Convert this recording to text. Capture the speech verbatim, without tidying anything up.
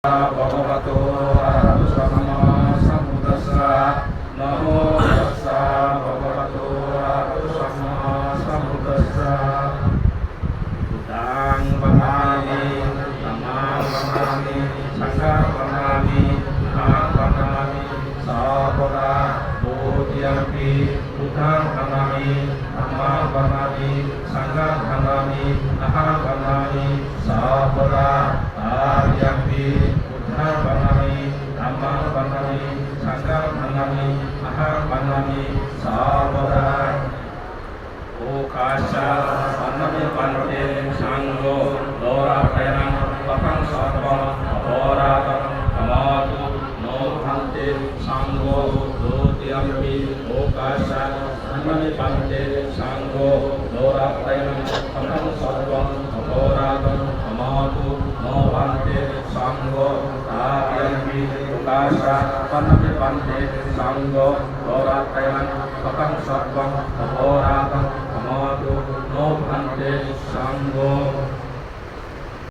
bhagavato arahato sammāsambuddhassa. Namo tassa bhagavato arahato sammāsambuddhassa. Buddhaṃ vandāmi, dhammaṃ vandāmi, saṅghaṃ vandāmi, ahaṃ vandāmi sabbadā. Dutiyampi buddhaṃ vandāmi, dhammaṃ vandāmi, saṅghaṃ vandāmi, ahaṃ vandāmi sabbadā. Tatiyampi buddhaṃ vandāmi, dhammaṃ vandāmi, saṅghaṃ vandāmi, ahaṃ vandāmi sabbadā. Okāsa vandāmi bhante saṅgho, dorattayanaṃ paṭhaṃ sabbaṃ aparādhaṃ khamatu no bhante saṅgho. Dutiyampi okāsa vandāmi bhante saṅgho, dorattayanaṃ paṭhaṃ sabbaṃ aparādhaṃ khamatu no bhante saṅgho. Tatiyampi okāsa vandāmi bhante saṅgho, dorattayanaṃ paṭhaṃ sabbaṃ aparādhaṃ khamatu no bhante saṅgho.